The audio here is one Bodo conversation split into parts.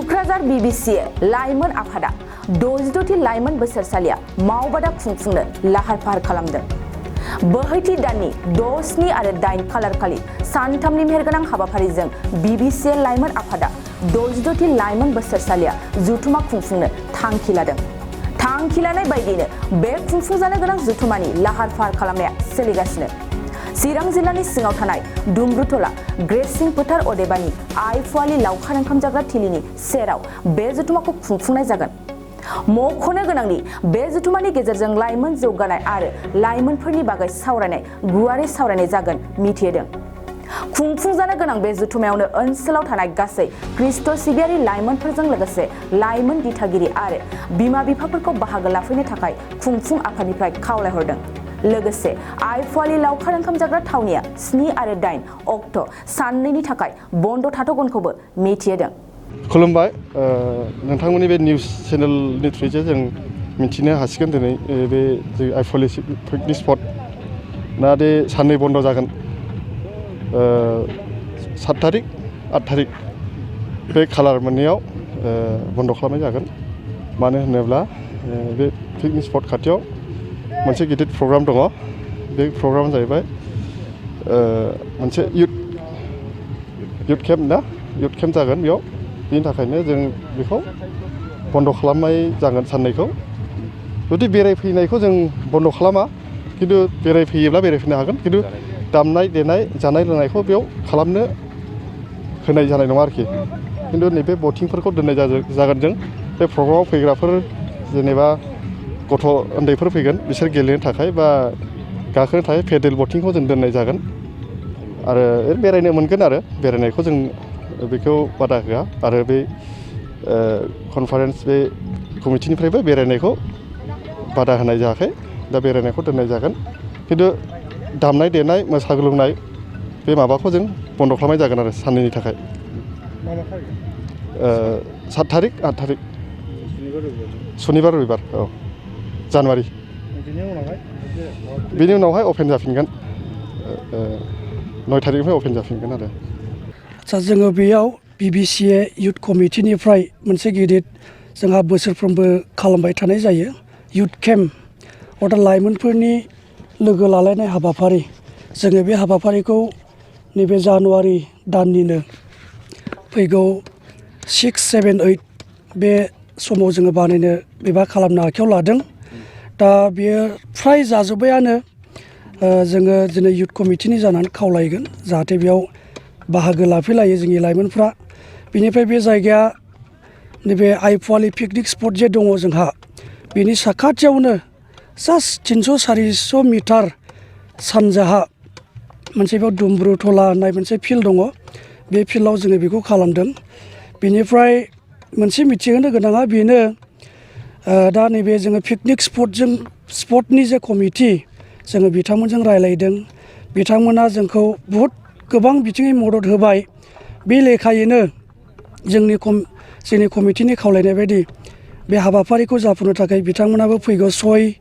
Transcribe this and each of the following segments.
टुक्राझार Bbca लाइमोन आफादा 66थि लाइमोन बोसोरसालिया मावबादा खुंफुंनो लाहार फाहार खालामदों। बोहैथि दाननि 6, 7 आरो 8 खालार खालि सानथामनि मेहेरगोनां हाबाफारिजों Bbca लाइमोन आफादा 66थि लाइमोन बोसोरसालिया जुथुमा खुंफुंनो थांखि लादों। थांखि लानाय बायदियैनो बे खुंफुंजानो गोनां जुथुमानि लाहार फाहार खालामनाया सोलिगासिनो। चिरां जिल्लानि सिङाव थानाय दुमब्रुथला ग्रेसिं फोथार अदेबानि आइफुवालि लावखार ओंखाम जाग्रा थिलिनि सेराव बे जुथुमाखौ खुंफुंनाय जागोन। मख'नो गोनांदि बे जुथुमानि गेजेरजों लाइमोन जौगानाय आरो लाइमोनफोरनि बागै सावरायनाय गुवारै सावरायनाय जागोन मिथिहोदों। खुंफुंजानो गोनां बे जुथुमायावनो ओनसोलाव थानाय गासै ख्रिस्ट' सिबियारि लाइमोनफोरजों लोगोसे लाइमोन दिथागिरि आरो बिमा बिफाफोरखौ बाहागो लाफैनो थाखाय खुंफुं आफादनिफ्राय खावलायहरदों। लोगोसे आइफुवालि लावखार ओंखाम जाग्रा थावनिया 7 आरो 8 अक्ट' साननैनि थाखाय बन्द' थाथ'गोनखौबो मिथिहोदों। खुलुमबाय, नोंथांमोननि बे निउस चेनेलनि थ्रुयै जों मिथिनो हासिगोन दिनै बे आइफुवालि पिकनिक स्पट ना दे साननै बन्द' जागोन। 7 थारिख 8 थारिख बे खालार मोननैयाव बन्द' खालामनाय जागोन। मानो होनोब्ला बे पिकनिक स्पट खाथियाव मोनसे गिदिर प्रग्राम दङ। बे प्रग्रामा जाहैबाय मोनसे युथ केम्प जागोन बेयाव। बिनि थाखायनो जों बेखौ बन्द' खालामनाय जागोन साननैखौ। जुदि बेरायफैनायखौ जों बन्द' खालामा, खिन्थु बेरायफैयोब्ला बेरायफैनो हागोन, खिन्थु दामनाय देनाय जानाय लोंनायखौ बेयाव खालामनो होनाय जानाय नङा आरोखि। खिन्थु नैबे बटिंफोरखौ दोननाय जागोन। जों बे प्रग्रामाव फैग्राफोर जेनेबा गथ' उन्दैफोर फैगोन, बिसोर गेलेनो थाखाय बा गाखोनो थाखाय पेडेल बटिंखौ जों दोननाय जागोन। आरो बेरायनो मोनगोन आरो बेरायनायखौ जों बेखौ बादा होआ। आरो बे कनफारेन्स बे कमिटिनिफ्रायबो बेरायनायखौ बादा होनाय जायाखै। दा बेरायनायखौ दोननाय जागोन, खिन्थु दामनाय देनाय मोसाग्लांनाय बे माबाखौ जों बन्द' खालामनाय जागोन आरो साननैनि थाखाय। 7 थारिख 8 थारिख सनिबार रबिबार जानुवारि। बिनि उनावहाय अपेन जाफिनगोन। 9 थारिखनिफ्राय अपेन जाफिनगोन आरो। जोङो बेयाव Bbca इयुथ कमिटिनिफ्राय मोनसे गिदिर जोंहा बोसोरफ्रोमबो खालामबाय थानाय जायो इयुथ केम्प, अर्थात लाइमोनफोरनि लोगो लालायनाय हाबाफारि। जोङो बे हाबाफारिखौ नैबे जानुवारि दाननिनो फैगौ 6, 7, 8 बे समाव जोङो बानायनो एबा खालामनो आखायाव लादों। दा बेयो फ्राय जाजोब्बायानो। जोङो दिनै इयुथ कमिटिनि जानानै खावलायगोन जाहाथे बेयाव बाहागो लाफैलायो जोंनि लाइमोनफ्रा। बिनिफ्राय बे जायगाया नैबे आइफुवालि पिकनिक स्पट जे दङ जोंहा, बेनि साखाथियावनो जास्ट 300-400 मिटार सानजाहा मोनसे बेयाव दुमब्रुथला होननाय मोनसे फिल्ड दङ। बे फिल्डआव जोङो बेखौ खालामदों। बिनिफ्राय मोनसे मिथिहोनो गोनाङा बेनो, दा नैबे जोङो पिकनिक स्पटनि जे कमिटि, जोङो बिथांमोनजों रायलायदों। बिथांमोना जोंखौ बहुद गोबां बिथिङै मदद होबाय। बे लेखायैनो जोंनि कमिटिनि खावलायनाय बायदि बे हाबाफारिखौ जाफुंनो थाखाय बिथांमोनाबो फैगौ 6,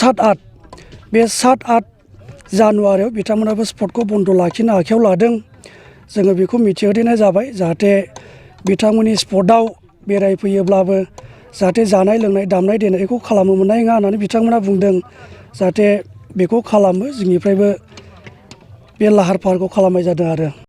7, 8 बे 7, 8 जानुवारियाव बिथांमोनाबो स्पटखौ बन्द' लाखिनो आखायाव लादों। जोङो बेखौ मिथिहोनाय जाबाय जाहाथे बिथांमोननि स्पटआव बेरायफैयोब्लाबो जाहाथे जानाय लोंनाय दामनाय देनायखौ खालामनो मोननाय नङा होननानै बिथांमोना बुंदों। जाहाथे बेखौ खालामो, जोंनिफ्रायबो बे लाहार फाहारखौ खालामनाय जादों आरो।